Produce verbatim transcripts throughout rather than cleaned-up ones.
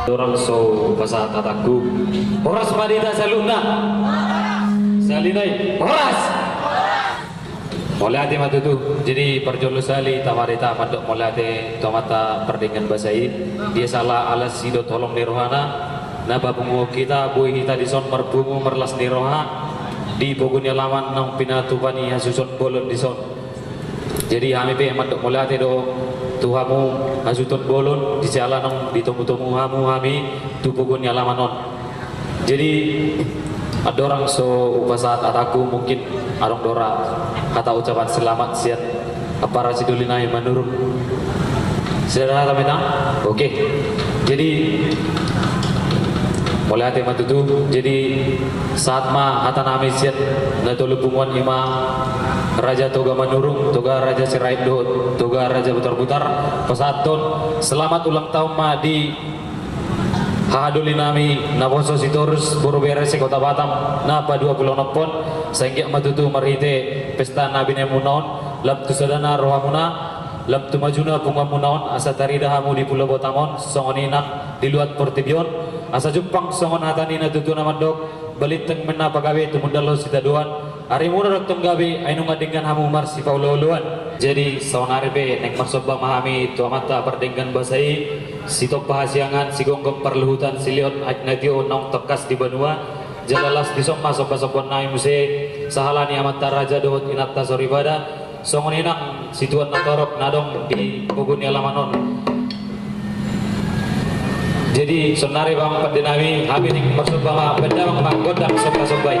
Torang so pasahat hatangku. Horas ma di hita saluhutna. Sahali nai. Horas. Mauliate ma tutu. Jadi parjolo sahali tamarita mandok mauliate tu amanta pardenggan basa i. Dia sala alas sidot holong ni rohana na papunguhon hita, boi hita dison marpungu marlas ni roha di pogu ni alaman naung pinatupa ni hasuhuton bolon dison. Jadi hami pe mandok mauliate do tu hamu hasuhuton bolon, di siala naung ditomutomu hamu hami tu pogu ni alaman on. Jadi andorang so hupasahat hatangku, mungkin adong do ra hata ucapan selamat sian ampara sidoli nami Manurung. Sederhana, Tama Inang. Oke. Jadi mauliate ma tutu. Jadi sahat ma hata nami sian na tolu punguan, i ma Raja Toga Manurung, Toga Raja Sirait dohot Toga Raja Butarbutar, pasahathon selamat ulang tahun ma di hahadoli nami naposo Sitorus, boru bere se-Kota Batam na paduapuluonomhon. Sai anggiat ma tutu marhite pesta na binahenmuna on, lam tu sadana rohamuna, lam tu majuna punguanmuna on, asa tarida hamu di Pulo Batam on, songon i nang di luat portibi on, asa jumpang songon hata ni natuatua na mandok, balintang ma na pagabe, tumundalhon sitadoan, arimuna do tong gabe, ai nunga denggan hamu marsipaolooloan. Jadi saonari pe naeng marsomba ma hami tu amanta pardenggan basa i, sitompa hasiangan, sigomgom parluhutan, silehon aek na tio naung tangkas di banua. Jala las dison ma sombasombaon nami muse, sahala ni amanta raja dohot inanta soripada, songon i nang situan na torop na adong di pogu ni alaman on. Jadi saonari, Amang pande nami, hami naeng marsomba ma, bahen damang ma gondang sombasomba i.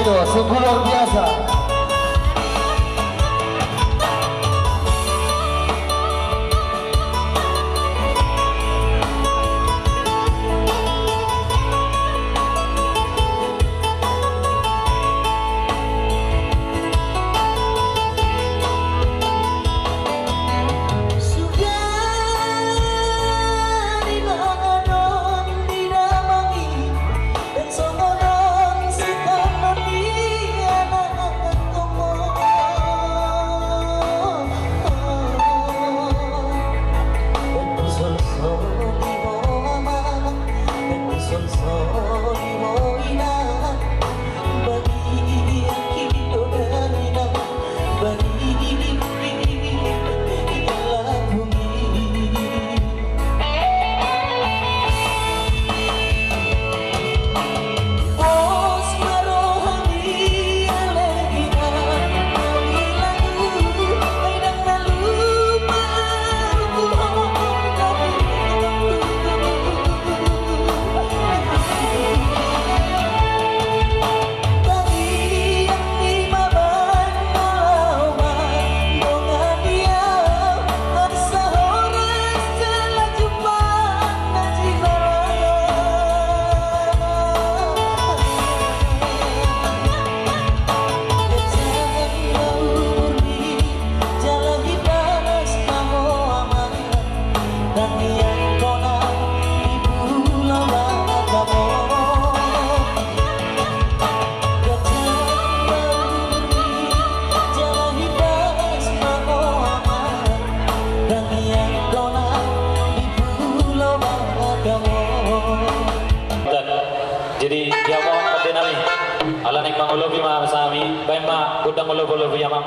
Sungguh luar biasa. Jadi, di hamu amang pande nami, ala naeng mangolopi ma hami, baen ma gondang mangolopi-olopi amang.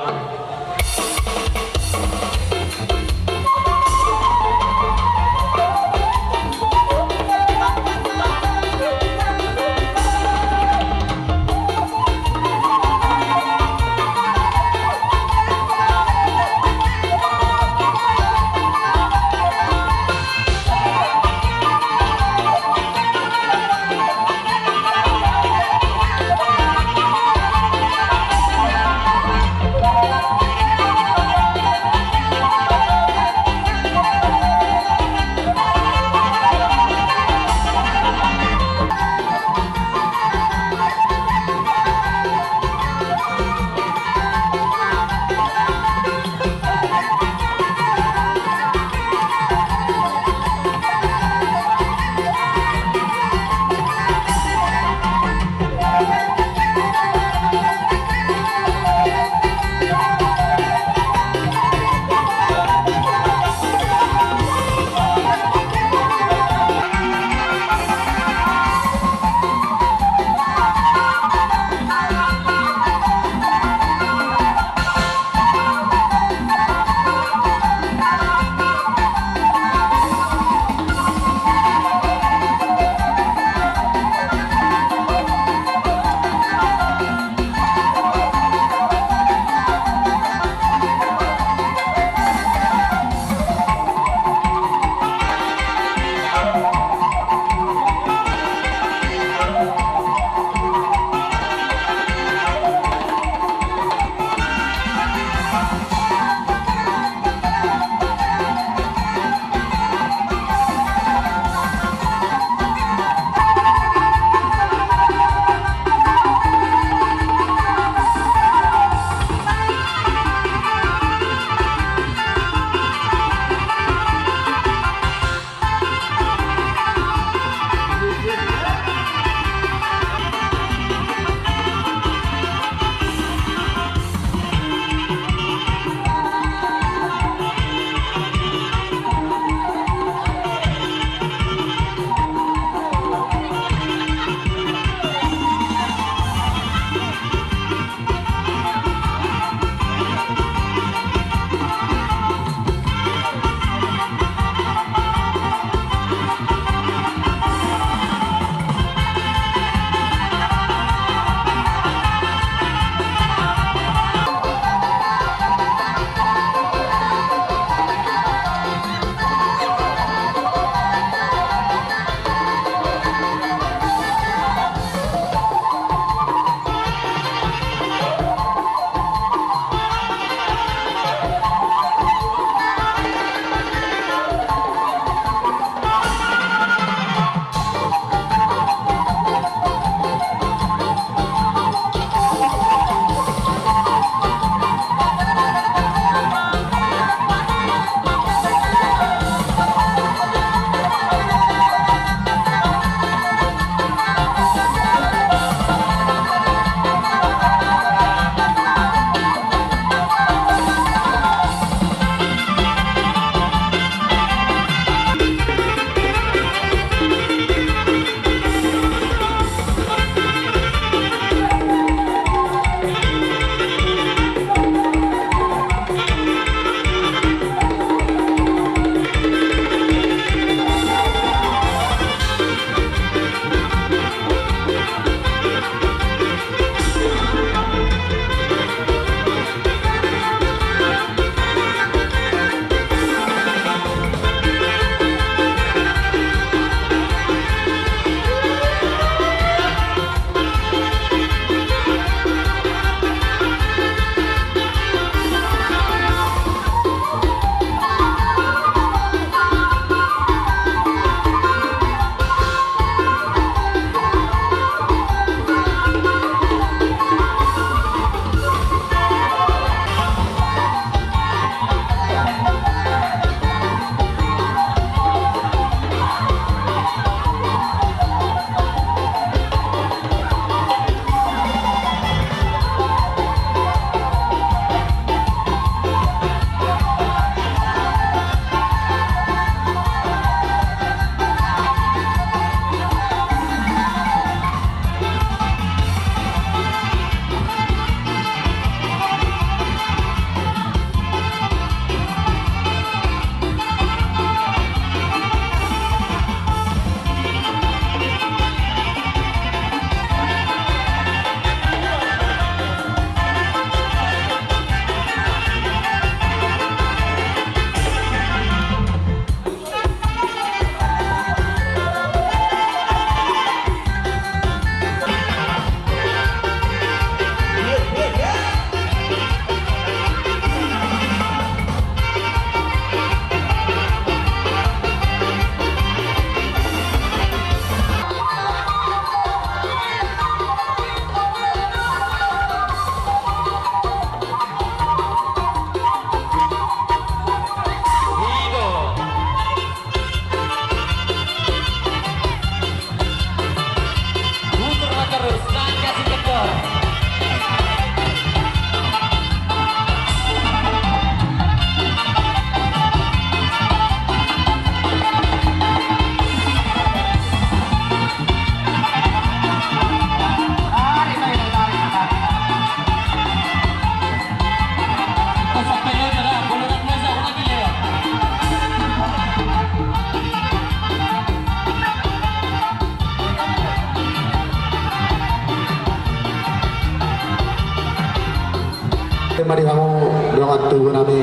Ate ma di hamu dongan tubu nami,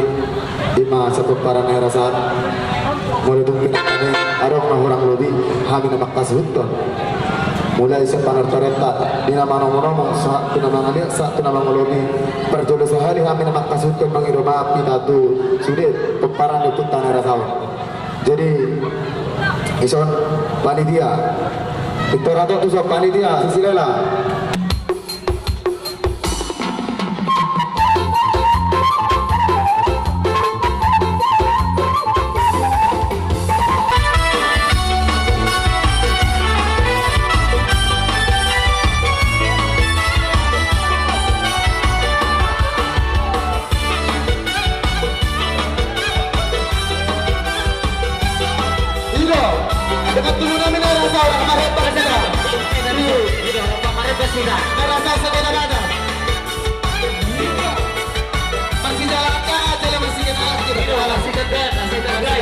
i ma sian pomparan Nainggolan. Molo dung pinangan i adong ma hurang lobi hami na manghasuhuthon. Mulai sian panortoronta di na manomunomu sahat tu na mangalean sahat tu na mangolobi. Parjolo sahali hami na manghasuhuthon mangido maaf hita tu sude pomparan ni ompunta Nainggolan. Jadi, dison panitia. Pintor atok tu son panitia, sisilela. I do, dongan tubu nami na rasa, marhata sida. I do, marhata sida. Na rasa sida na rasa. Marsijalan ka, jala marsijalan. I do, marsijalan, marsijalan.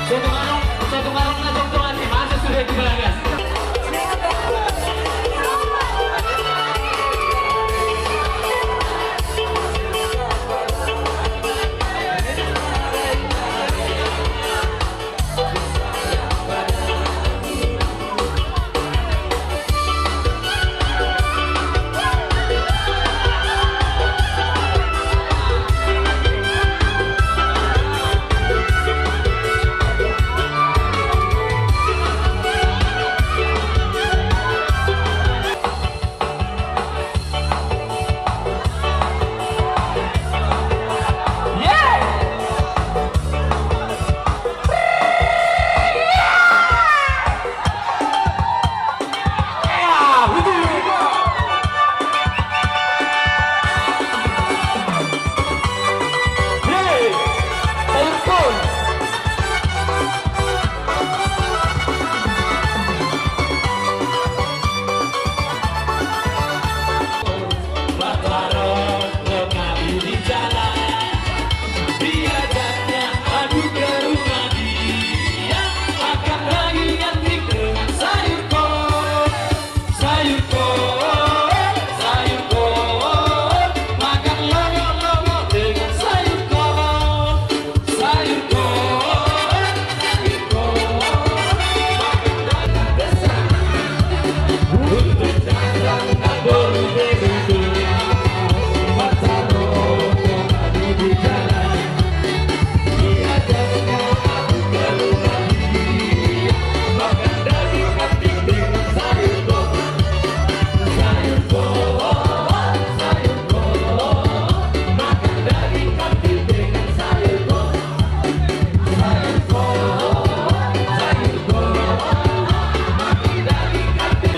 Sotung arung, sotung arung na tongtong ni masa sudah di balagas.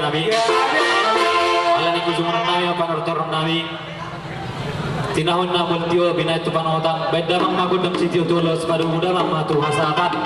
Nami. Ala ni hujungan nami, panortoron nami. Tinahon na mual tio binahen tu panohotan, bahen damang ma gondang sitio tu ulos, padomu damang ma tu hasahaton.